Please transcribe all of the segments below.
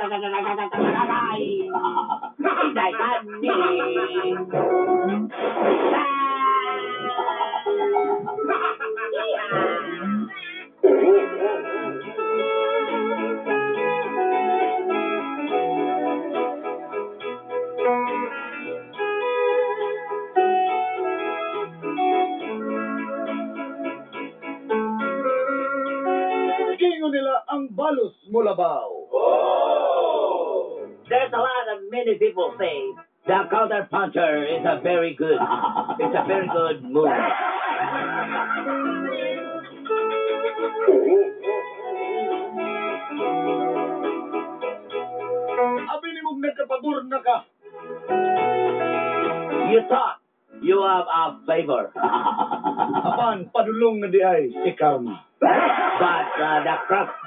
Inday Tani. Giingon nila ang balos mulabaw. There's a lot of many people say the counter puncher is a very good, it's a very good move. Abi nimog nagkapabor na ka. You thought you have a favor, Apan padulong na diay si Karma. But the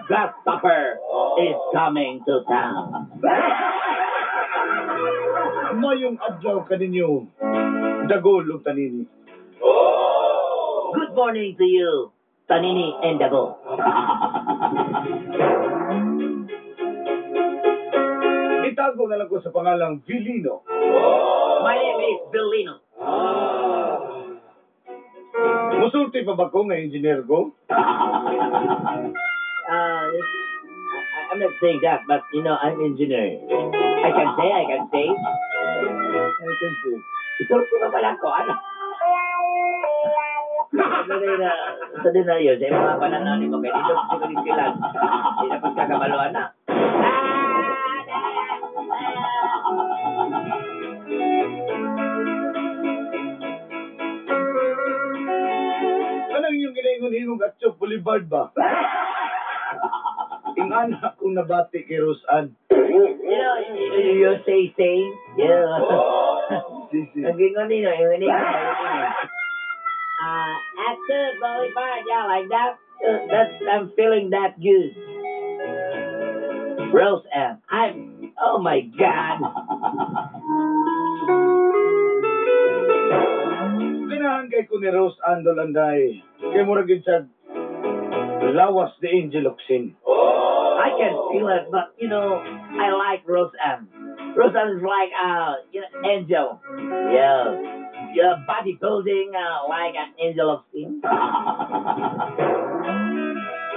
grasshopper is coming to town. Mayong adlaw kaninyo. Dagol ug Tanini. Good morning to you, Tanini and Dago. Itago na lang ko sa pangalang Vilino. My name is Bellino. Musulti pa ba ko nga engineer ko? I'm not saying that, but I'm engineer. I can say, I can say. I can say. Isulti pa pala ko, ano? Sa din na, sa din na yun, sa imong mga pananaw nimo, kay dito siguro sila, di na pagkakabaluan na. Kanang inyong ginaingon-ingong Atsyok Boulevard ba? Ingana kung nabati kay Roseanne. You say, yeah. Sisi. Ang gingon nino, yung nino, Atsyok Boulevard, yeah, like that. That's, I'm feeling that good. Rose Ann, I'm, oh my God. Ganahan kay ko ni Rose Ann Dolanday. Kay murag gyud siya lawas ni Angel Locsin. I can feel it, but I like Rose Ann. Rose Ann is like angel. Yeah, bodybuilding like an Angel Locsin.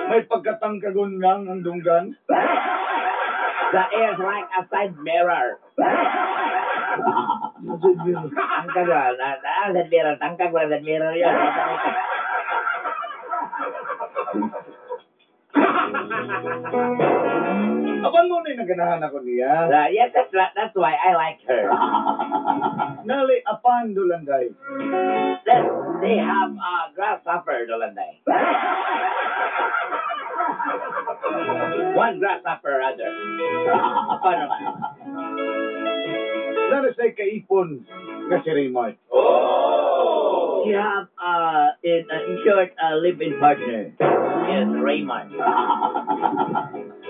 May pagkatangkagon lang ang dunggan. The air's like a side mirror. Tangkag ba? Ah, side mirror. Tangkag ba? Side mirror yun. Apan mo na naganahan ako niya. Yes, that's why I like her. Nali apan Dolanday. That they have a grasshopper, Dolanday. One grasshopper other. Apan naman. Nana say kaipon nga si Raymart. She have in short live-in partner. Yes, Raymond.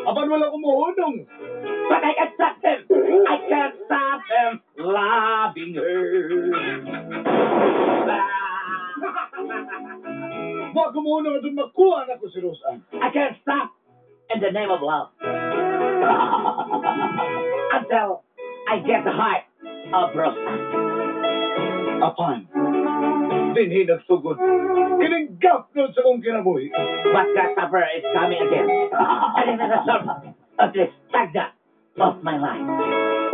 Apan wala kumuhunong. But I can't stop him. I can't stop him loving her. Ah. Wa kumuhunong atong makuha nako si Rose Ann. I can't stop in the name of love until I get the heart of Rose. Apan, dinhi nagsugod. Kining gapnod sa akong kinabuhi. But grasshopper is coming again. And it is a sort of the stagna of my life.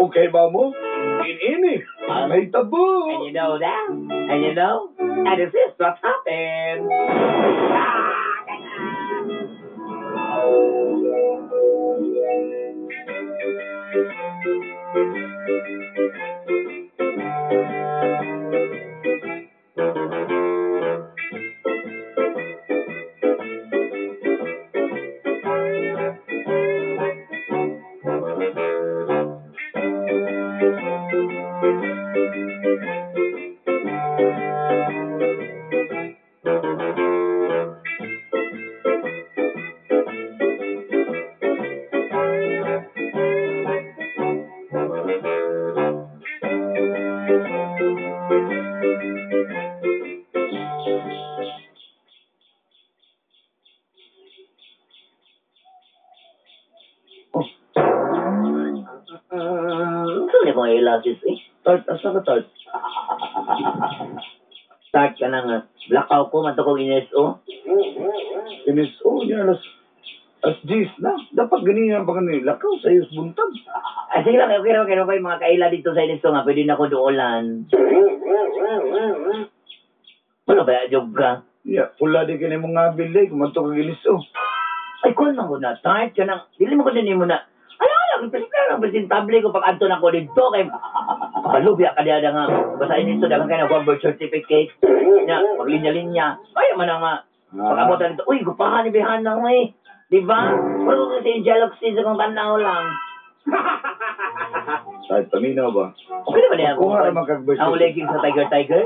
Okay ba mo? Inini, ang tabo. And you know that? And you know? And this is what happened. Ah! Asa ni akong eyelashes eh? Tart, asa ka tart? Start ka na nga. Blackout ko, man to kong NSO. Inis, oh, yan alas 10 na. Dapat ganyan pa kanila. Lakaw sa iyos buntag. Ay, sige lang, okay okay, okay, mga kaila dito sa NSO nga, pwede na ko duolan. Wala ba, jog ka? Yeah, pula di kini mga bilay, kumanto kag inis, oh. Ay, kuwan man ko na, start ka nang, dili mo ko din mo na, ala, ala, presentable presentable ko pag anto na ko dito, kay, palubya ka diya nga, basta NSO, dagan kayo na birth certificate, nya, maglinya-linya, kaya man na nga, pag-abot na dito, uy, gupahan ni Bihana ko eh. Di ba? Pero kasi jealousy sa kong tanaw lang. Tart, paminaw ba? Okay naman yan. Magkuha ra man kag birth Ang leggings sa Tiger Tiger?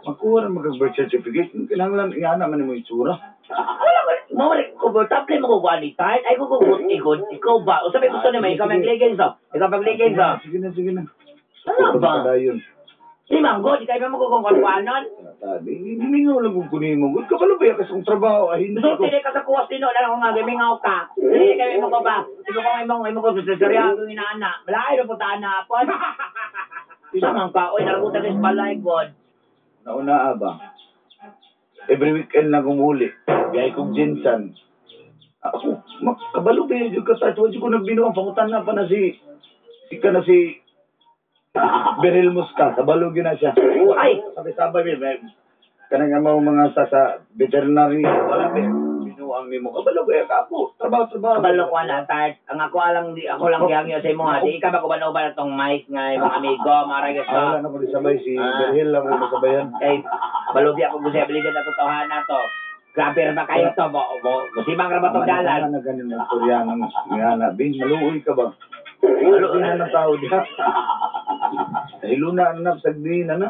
Magkuha ra man kag birth certificate. Kinahanglan ingana man nimo itsura. Wala ko, mawala, komportable mo ko ni Tart. Ay, ko ikon. Ikaw ba? O sabi gusto naman, ikaw mag-leggings oh. Ikaw mag-leggings oh. Sige na, sige na. Ano ba? Padayon. Di manggo, di kayo mo kung kuwanon. Tadi, gimingaw lang kung kunin mo. Good ka pala ba kasi kung trabaho ay hindi So, ko. tili ka sa kuwas dino, lang ako nga, gimingaw ka. Dili kayo mo ko ba? Ikaw ko imong imong ko sa serya akong inaana. Malayo na puntaan na hapon. Sama ka, oy, narabutan sa palay, God. Nauna ba? Every weekend lang kumuli. Biyay kong jinsan. Ako, makabalo ba yun ka sa tuwa ko nagbinuang pangutan na pa na si ka na si Beryl Musca. Kabalo gyud na siya. Ay! Sabay-sabay may kanang amaw mga sa veterinary wala ba binuang nimo. Kabalo ba ka ako? Trabaho, trabaho. Kabalo ko na, Tart. Ang ako lang, di, ako lang gihangyo sa imo nga. Di ka ba kuban-uban na tong mic nga imong amigo, maray ka Ah, wala na ko sabay si Berhil lang ko masabayan. Kay balubi ako gusto biligan na totohanan na to. Grabe ra ba kayo to? Mo musimang ra ba tong dalan? Wala na ganin ang istorya ng nga Bin, maluoy ka ba? Maluoy na ng tao diha. Hiluna na sagdi na na.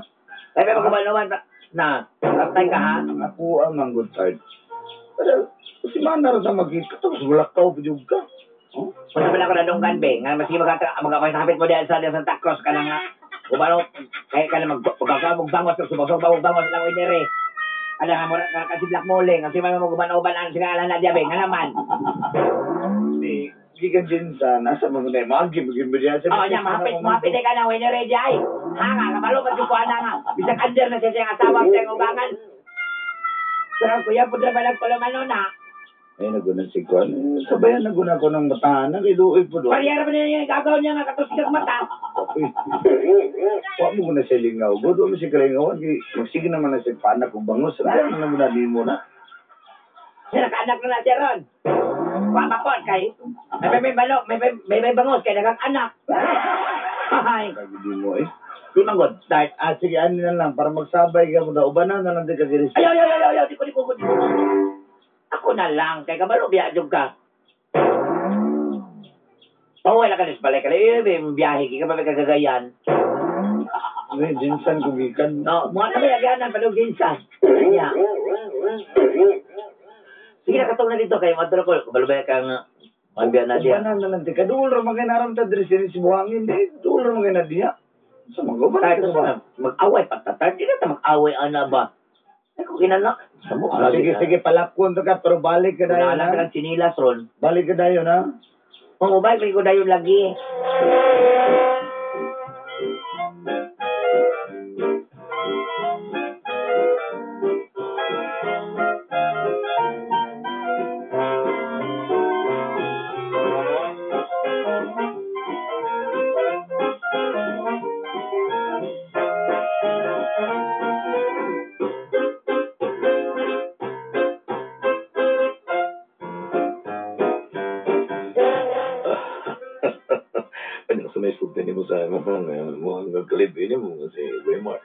Kay ba kuban-uban na? Patay ka ha? Ang ako ang manggod card. Pero si Mana ra sa magkita tapos wala ka jud ka. Oh? Masa pala ko nadunggan be, nga maski magkakapit mo diyan sa Santa Cruz ka na nga. Ubano kay ka na magkakabog bangos subok bangos bangos lang inere. Ala nga mura ka kasi Black Mole, kasi may maguban-uban ang singalan na diya be, nga naman. Di gikan din sa nasa mga na magi magin ba diya sa Oh, nya mahapit mahapit ka na winere di ay. Ha nga kabalo ba ko ana nga. Bisag under na siya siyang asawa sa ubangan. Pero kuya pudra ba nagkulumano na? Ay naguna si Kwan. Sabayan naguna ko ng mata na kay luoy po do. Pariyara pa niya yung gagaw niya nga katusig mata. Uy. Wa mo na siya lingaw. Godo mo siya kalingawan kay magsige naman na siya panak kung bangos. Sabayan na mo na nimo na. Siya nakaanak na na siya ron. Wa pa pod kay may balok, may bangos kay daghang anak. Ay, Kagidi mo eh. Tunang god, start. Ah, sige, ano na lang, para magsabay ka mo na, ubanan na lang din ka diri. Ay, ay, ay, ay, ay, di ko, di ko, di ko. Ako na lang, kay kabalo, biya, jug ka. Pauwi na ka nis, balay ka lang. Eh, may biyahe, ka pa may kagagayan. Ay, jinsan kung gikan. No, mga na may agyanan, palong jinsan. Yeah. Sige, nakatong na dito, kay madalo ko. Kabalo ba ka nga, magbiya na diya. Ubanan na lang din ka. Duol ra man kay naram ta diri si buhangin. Eh, duol ra man kay na diya. Sa mag-uban ka ba? Mag-away, patatar. Di na ta mag-away, ana ba? Ay, kung kinala. Sa mo, Ah, sige, sige, palakon to ka, pero balik ka dayon, Wala ha? ka ng sinilas ron. Balik ka dayon, ha? Mangubay, may ko dayon lagi. Ano sa may sulti ni mo sa mga kalib ini mo si Waymar.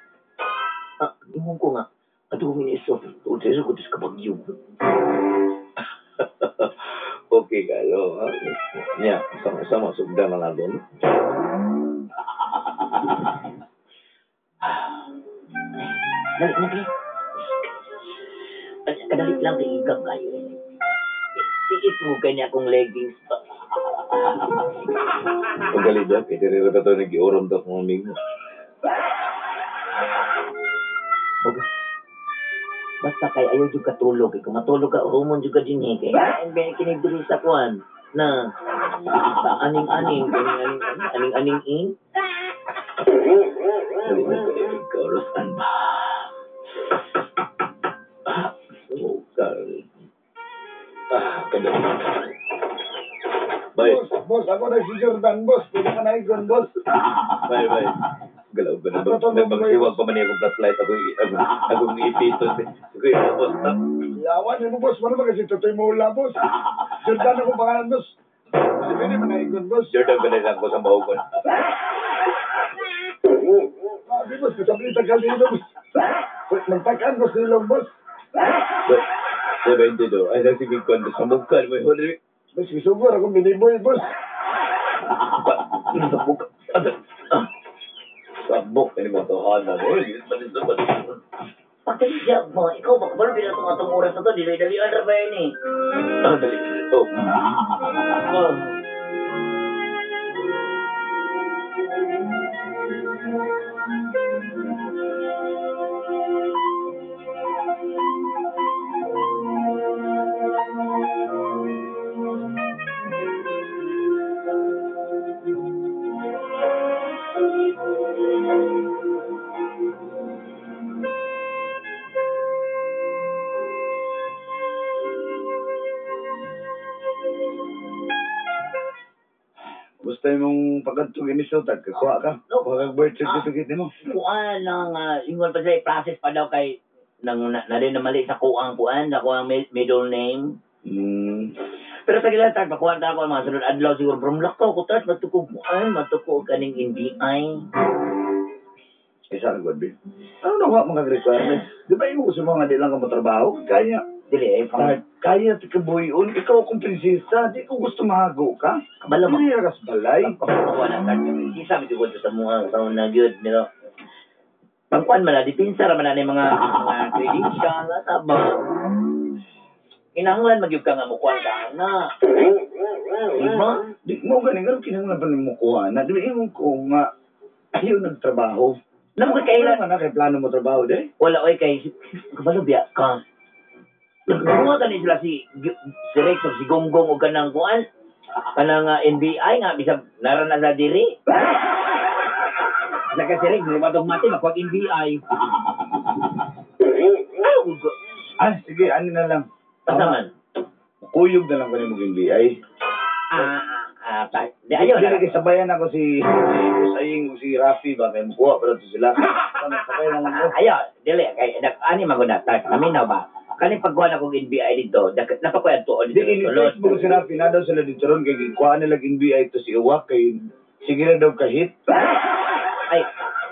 Ah, ingon ko nga. Ato kong iniisip. Tuod sa ko dis kabagyo. Okay kayo. Ha? Nya, sama-sama sugdan na lang doon. Dali na kay. Kadali lang kay igab kayo. Tiit mo kanya akong leggings pa. Pagkali ba, kay diri ra ba ito nag-iurom daw kong amigo. Okay. Basta kay ayaw jud katulog. Kay kung matulog ka, urumon jud ka din eh. Kay kain ba kinig diri sa kuan. Na. Sa aning-aning, aning-aning, aning-aning in. Dali na ko ikaw, Rosan ba? Oh, kada. Bye. Boss, boss, ako na si Jordan, boss. Pwede ka na ikon, boss. Bye, bye. Galaw ba na ba? Ako to, Nagpagsiwag pa man akong flashlight. Akong ipitos. Ako yung boss. Yawan mo, boss. Ano ba kasi tutoy mo ula, boss? Jordan ako pangalan, boss. Pwede man na ikon, boss. Jordan ba na lang ko sa mahugon? Sabi, boss, kasabi tagal dito, boss. Magtakaan ko silong, boss. 72. Ay, sige ko. Sa mukha mo. Boss, isugor akong biniboy, boss. Sa mukha. Sabok. Ini mo tohanan. Pagkaliya mo, ikaw ba? Kabalo pinatong atong oras na to. Dili-dalian ra ba yun eh? Dali. Oh. Gusto mong pagkantong inisotag, kakuha ka. No. Kuha kag birth certificate nimo. Kuan nang ingon pa sila, process pa daw kay nang na rin na mali sa kuang kuan, sa kuang middle name. Pero sa gilan tag pakuan ta ako mga sunod adlaw siguro from lakaw ko tas matukog kuan, matukog kaning NBI. Isa lang God, ano na wa mga requirements? Di ba imo gusto mo nga di lang ka motrabaho? Kaya dili eh pang kaya ti kabuyon, ikaw akong prinsesa, di ko gusto mahago ka. Kabalo mo. Dili ra ka sa balay. Pagkuha na tag prinsesa mi ko sa mga sa una gyud pero pangkuan man na dipinsa ra man na ni mga credential ata ba. Kinahanglan magyud ka nga mukuan ka na. Di ba? Di mo gani nga kinahanglan pa nimo kuha na. Di ba ingon ko nga ayaw nagtrabaho. Namo kay kailan man na kay plano mo trabaho de? Wala oy kay kabalo biya ka. Nagkuha gani sila si Rex o si Gonggong o kanang kuan. Kanang NBI nga bisag nara na sa diri. Saka si Rex mo matong mati makuha NBI. Ah, sige, ano na lang. Basta man. Kuyog na lang kanimo NBI. Di ayo na. Dili sabayan ako si Usaying o si Rafi ba kay mukuha pero to sila. Sabayan na lang ko. Ayo, dili kay ani maguna ta. Kami na ba? Kani pagkuha na kong NBI dito, napakuha tuon dito. Di ini-text mo si Rafi na daw sila dito ron kay gikuha nila NBI to si Uwak kay sige na daw kahit. Ay,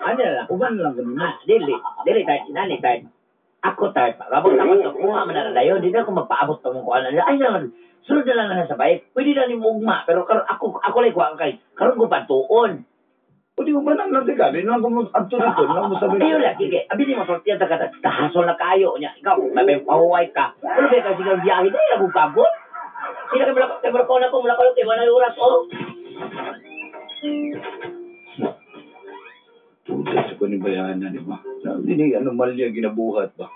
ano na lang? Uban lang kanina. Dili, dili tayo, nani tayo. Ako tayo, pagabot ako sa kuha man na dayon, di na ako magpaabot pa mong kuha na. Ay naman, sunod na lang na sa bayit. Pwede na ni mo ugma, pero karon ako lang kuha kay karon ko patuon. O di ubanan lang di ka, di lang ko adto dito, lang mo sabi. Ayo lang, sige. Abi ni mo sortiya ta ka, tahasol na kayo niya. Ikaw, may pahuway ka. Ano ba kasi kang biyahe dai ako kagod? Sila kay mulak kay mulak na ko, mulak kay wala oras oh. Tuda sa ko ni bayana di ba? Hindi ni anomalya ginabuhat ba?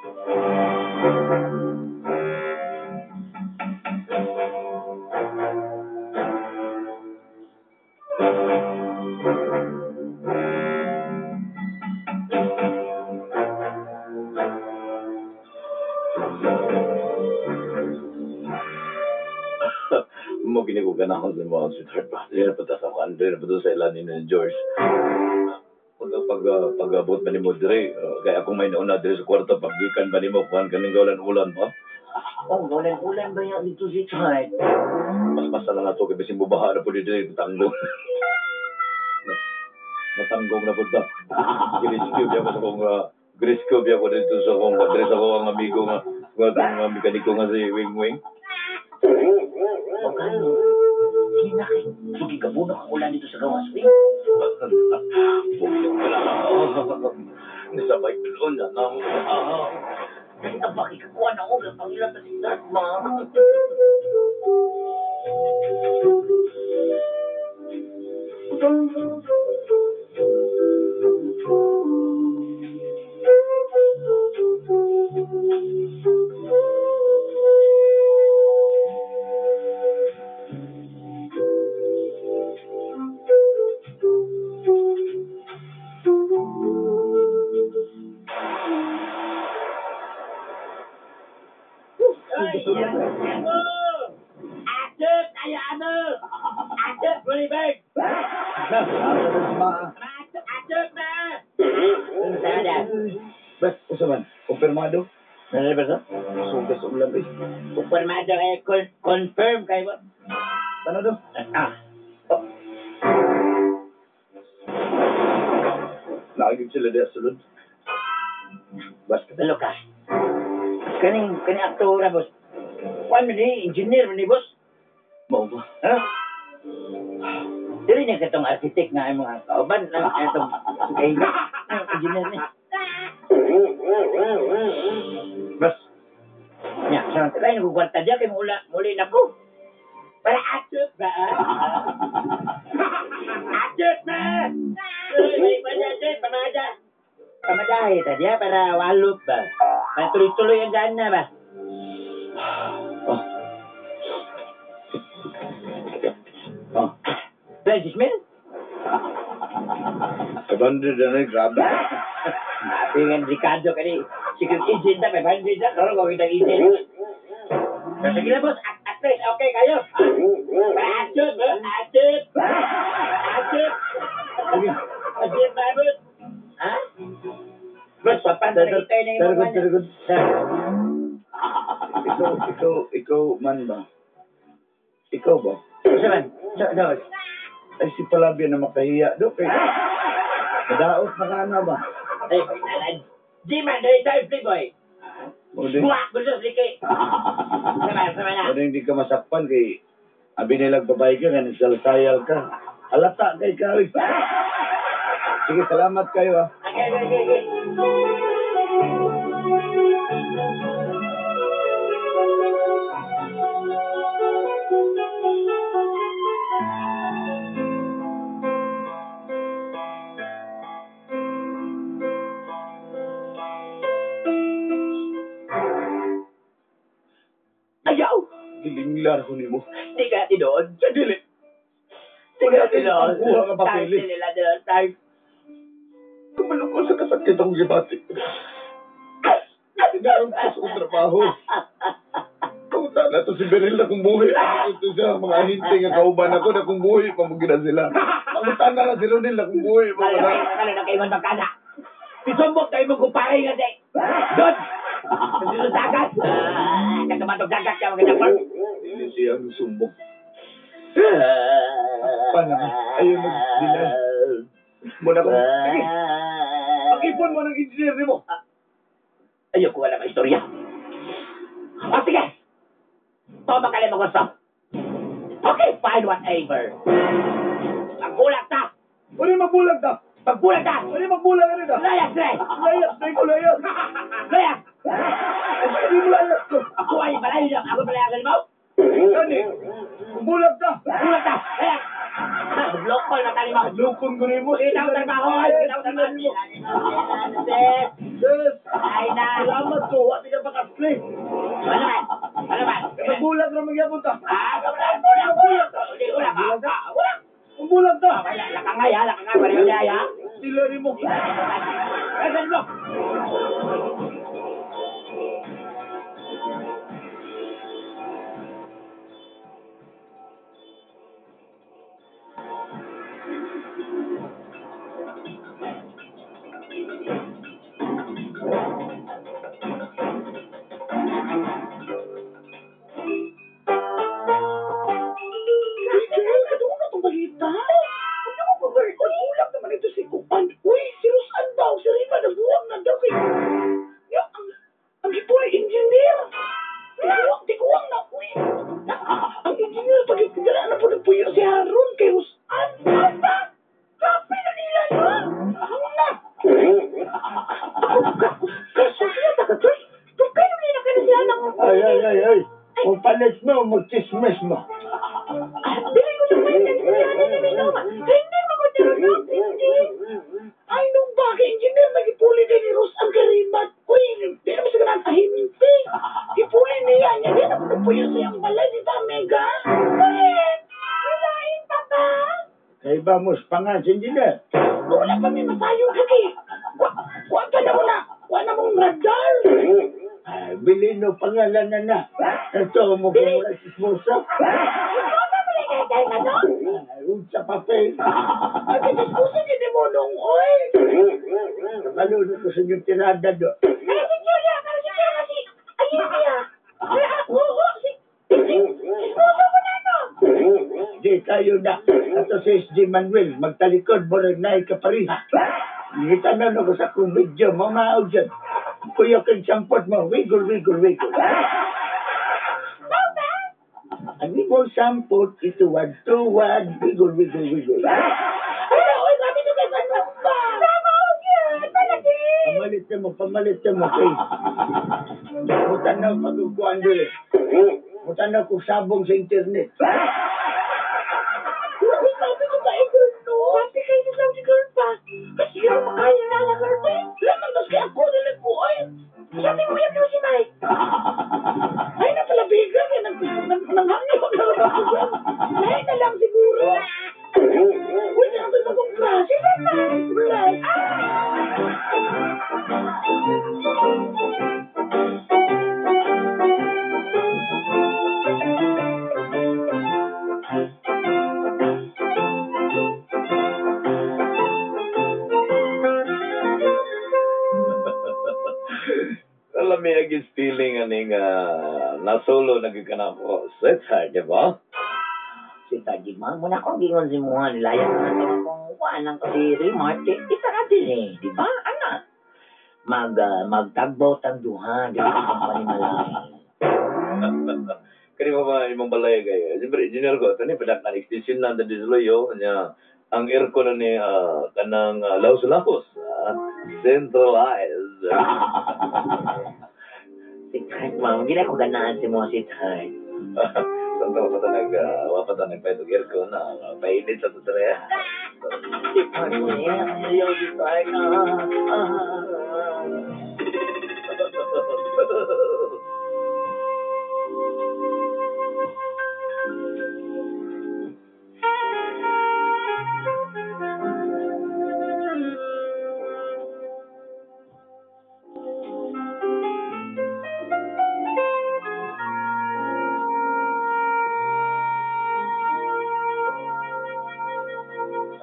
Mo gini ko ganahan sa mga sweetheart ba? Dili na pa ta sa kuan, dili na pa sa ilan ni George. Pag-abot ba nimo dire, kaya akong may nauna dire sa kwarto, paggikan ba nimo kuan kaning gaulan-ulan ba? Oh, gaulan-ulan ba yan dito si Chad? Mas na lang ato kay bisin bubaha na po dito, matanggong. Matanggong na po ta. Grisco biya ko sa kong Grisco biya ko dito sa kong dire sa akong ang amigo nga nga mekaniko nga si Wing Wing. O gano? Sige na kay. Sugi ka bunok ang ulan dito sa gawas, Wing. Bukit ka lang. Nisabay ko na lang. Dali ang bakikakuha na ako. Pangilan na si Dad, ma. Bully Bird. Asa na si Maa? Ato na! Sana. Bas, usa man. Kumpirmado? Ano ba sa? Sugas og labi. Kumpirmado eh, confirm kayo ba? Ano do? Ah. Oh. Naagib sila diya sulod. Bas, Kabalo ka. Kaning aktora, boss. Kuan man ni, engineer man ni, boss. Mao ba? Ha? Dili niya katong architect nga imong ang kauban ang atong kay ang engineer ni. Bas, Nya, sa kay nagugwarta diya kay mula muli nako. Para atop ba? Atop ba? Uy, pamada, pamada. Pamadahe ta diya para walop ba. Para tuloy-tuloy ang gana ba. Oh. Oh. Francis Mel? 500 na rin, grabe. Tingnan Ricardo kani, secret agent na, 500 na, karoon ko kitang agent. Sige na, boss, at least, okay kayo. Atop, atop, atop. Atop ba, boss? Ha? Boss, papan na kita na yung mga. Tarigod, Ikaw man ba? Ikaw ba? Sa man? Sa, boss? Ay, si Palabia na makahiya do. Kay, nadaot na ka na ba? Ay, pagnalan. Di man, dahil tayo, playboy. Buwak, gusto, sige. Sama na. O hindi ka masakpan kay abi nilang babae ka, nga nagsalasayal ka. Halata kay ka. Sige, salamat kayo ah. Okay. Ayaw! Gilinglar ko nimo. Di ka tinuod. Sa dili. Di ka tinuod. Kuha ka papilis. Time nila tinuod. Time. Kumalo ko sa kasakit akong gibati. Tinaroon ko sa trabaho. Kamuta na to si Beryl na kung buhi. Ito siya, mga ahente nga kauban ako na kung buhi. Pamugina sila. Kamuta na na si Ronel na kung buhi. Kala na kayo magkana. Isumbok tayo mong kumpare nga di. Doon! Nandito sa dagat. Katumatog dagat ka mga kapal. Hindi siya ang sumbok. Paano? Ayun, mag-dinay. Muna ko. Sige. Pag-ipon mo ng engineer ni mo. Ayoko, wala mga istorya. O sige! Tama ka lang gusto. Okay, fine, whatever. Magbulag ta! Ano yung magbulag ta? Magbulag ta! Ano yung magbulag ka ta? Layas, pre! Layas, pre ko, layas! Layas! Hindi mo layas ko! Ako ay malayo lang. Ako malayo mo? Gani! Magbulag ta! Magbulag ta! Layas! Maglokol na tayo mo! Maglokol ko rin mo! Kita ko trabaho! Kita ko trabaho! Yes! Ay na! Salamat ko! Wati ka pakasli! Ano man? Ano man? Magbulag na magyapon ta! Ah! Magbulag! Bulag! Bulag! Bulag! Magbulag ta! Lakangay ha! Lakangay! Pareho niya ha! Sila rin mo! Sila mo! Ay. Kung palit mo, magchismis mo. Dili ko naman yan na minoma. Hindi mo ko no? Hindi. Ay, nung baka engineer, nagipuli din ni Rose ang karimat. Uy, di naman sa ganang ahimpi. Ipuli niya niya. Di naman nagpuyo sa iyang balay, di ba, Mega? Correct. Malain pa ba? Kay ba mo pangan sa engineer? Wala pa may masayo kaki. Kuha pa na wala. Kuha na mong radar. Ay, bilin no pangalan na na. Ito mo kung wala si Smosa. Ikaw ba pala kay ano? Ay, papel. Ay, kitispuso gini mo nung, oy. Kabalo na ko sa inyong tirada do. Ay, si Julia, karon si Julia si ayun niya. Ay, oo, si Ispuso mo na no. Di kayo na. Ato si SG Manuel, magtalikod mo rin na ikaparis. Gitanaw na ko sa akong video, mamaog dyan. Kuya kang sampot mo, wiggle, wiggle, wiggle. Mao ba? Ang imong sampot, ituwad-tuwad, wiggle, wiggle, wiggle. Ay, oy, grabe to kay Manong ba? Tama gyud, palagi. Pamalit na mo, pamalit na mo, kay. Mutanaw pagkukuan dili. Mutanaw kong sabong sa internet. Uy, grabe to kay girl, no? Grabe kay sa si girl pa. Kasi girl, makaya na na girl pa. Lamang mas kay ako nila ko, oy. Sabi mo yan si Mike. Ay, napalabigan. Kaya nanghangyo na lang ako dyan. Lahi na lang siguro. Uy, na ito akong klase. Wala. Alam mo, yung feeling aning nasolo na ka na ako. Sweetheart, di ba? Si Taji, ma, muna akong gingon si Muha, nilayan na ito akong kuhaan lang ko si Raymart, kita na din eh, di ba? Ana, magtagbaw tagduha, dili ka panimalay. Kani mo ba imong balay kay? Siyempre, engineer ko, ito ni, padak na extension na dito sa niya, ang aircon na ni, kanang laos-laos, centralized. Si Tart, ma, hindi na ko ganaan si Muha si Tart. Santa wapata nagpahit og aircon na painit sa tutre. Si Tart, ayaw si Tart,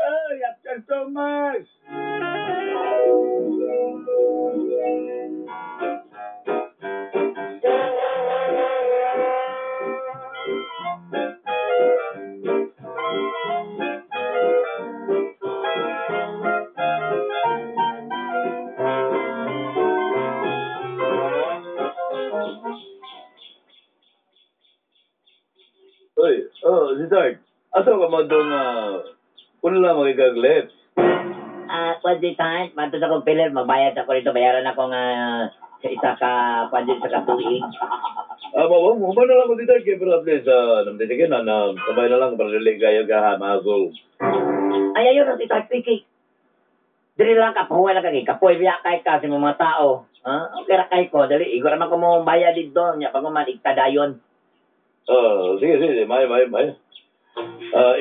Ay, After Thomas! Oy, oh, si Tart. Asa ka mo doon punla makikag-left? Pwede Tart, mato sa kong piler, magbayad ako rito, bayaran ako nga sa isa ka, pwede sa katuig. Mo na lang ko si Tart, kaya pero at least, namtitigin na, sabay na lang, para dili kayo ka, ha, mahasol. Ay, ayun na si Tart, Piki. Dili lang ka, pahuwa lang ka, kapoy biya kay ka sa mga tao. Ha? Okay ra kay ko, dali, igor naman ko mo bayad dito, nya pag man igtadayon. Sige, sige, may.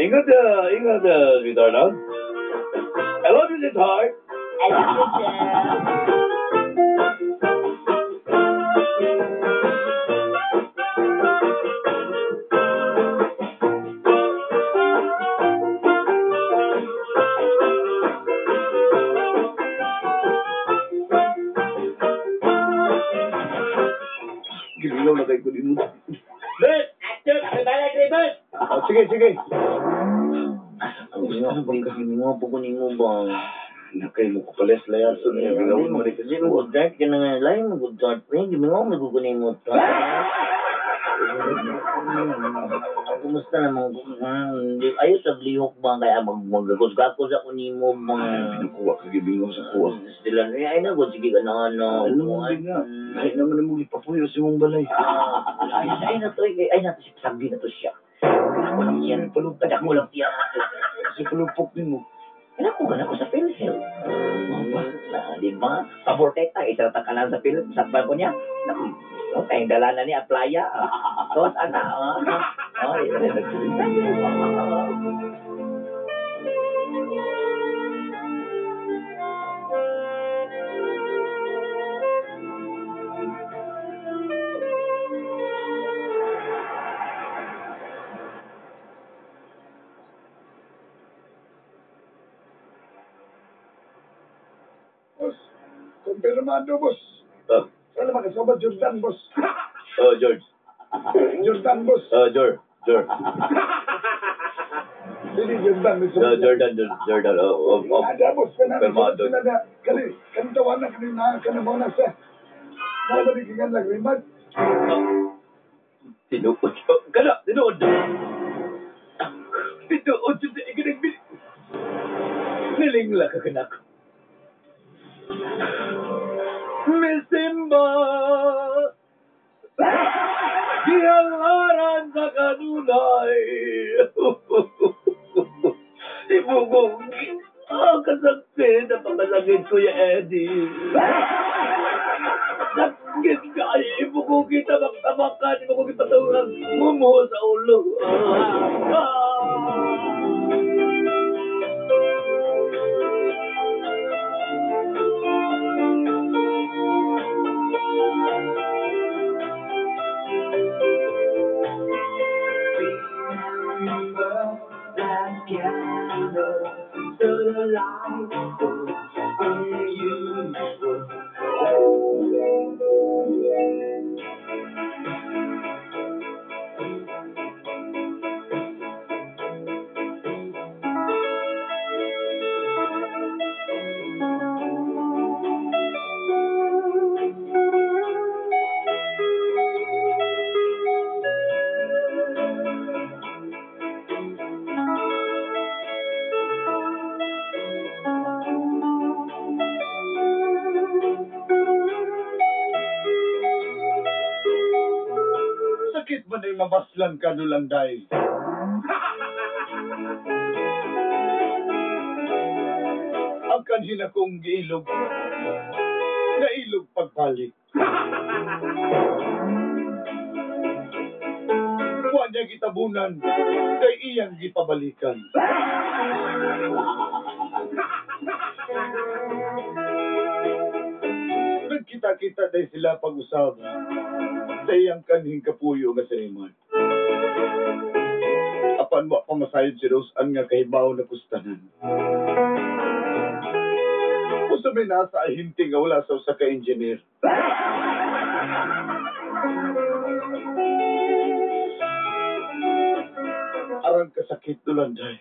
Ingat, ingat, sweetheart, ha? I love you, sweetheart. I love you, sir. Gililaw na kayo ko din mo. Bert! Action! Balay, Bert! Sige, sige. Gimingaw po ko nimo ba? Nakay mo ko pales layason niya. Bigawin mo rin Kasi mo good ka na nga. Lain mo good dart. Eh, gimingaw mo ko nimo. Kumusta naman ko? Ayaw sa lihok ba? Kaya magagos-gagos ako nimo ba? Pinukuha ka gibingaw sa kuha. Sila ay na good sige ka na ano. Ano mo nga? Lahi naman mo gipapuyo sa imong balay. Ay na to, ay na to siya. Sabi na to siya. Ako lang siya. Ako lang siya. Kasi palupok nimo. Kaya ko gana ko sa PhilHealth. Di ba? Pabor kay ta, isa ta ka lang sa PhilHealth. Sakbal ko niya. Okay, dala na ni applya. Tos, ana. Oh, Kumpirmado, boss. Oh, Wala makasama Jordan, boss. oh George. Jordan, boss. Oh, Jor. Jor. Dili Jordan. Oh, Jordan, Jordan. Oh, oh, oh. Ada, boss. Kumpirmado. Kanada, kani, kantawa na, kani na, kana mo na siya. Nabalikingan lang, rimad. Tinuod. Kana, tinuod. Tinuod sa ikinagbili. Nilingla ka kanako. Misimba! Gihangaran sa kanunay. Ibugong. Ah, kasakit. Napakasakit, Kuya Eddie. Sakit ka. Ibugong kita magtamakan. Ibugong kita patawag. Mumuho sa ulo. Ah. That candle so delightful, unusual. Sakit man ay mabaslan ka dulanday. Ang kanhina kong giilog, nailog pagbalik. Wa niya gitabunan, kay iyang gipabalikan. Nagkita-kita dahil sila pag-usab sa iyang kanhing kapuyo nga si Raymond. Apan wa pa masayod si Rose Ann nga kahibaw na kustanan. Usa may nasa ahinti nga wala sa usa ka engineer. Arang kasakit dulanday.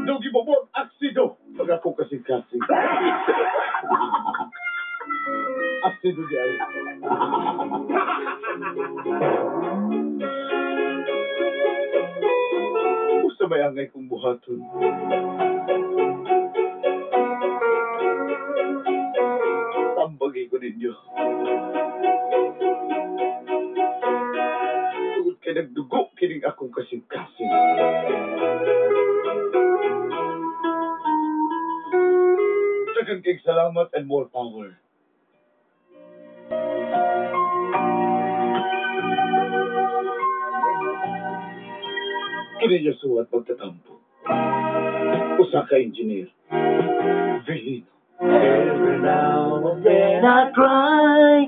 Dugi bobot aksido pag ako kasing-kasing. Aksido di ay. Usa may angay kong buhaton. Tambagi ko ninyo. Tungod kay nagdugo kining akong kasing-kasing. Daghang kay salamat and more power. Kini niya suwat magtatampo. Usa ka engineer. Vilino. Every now and then I cry.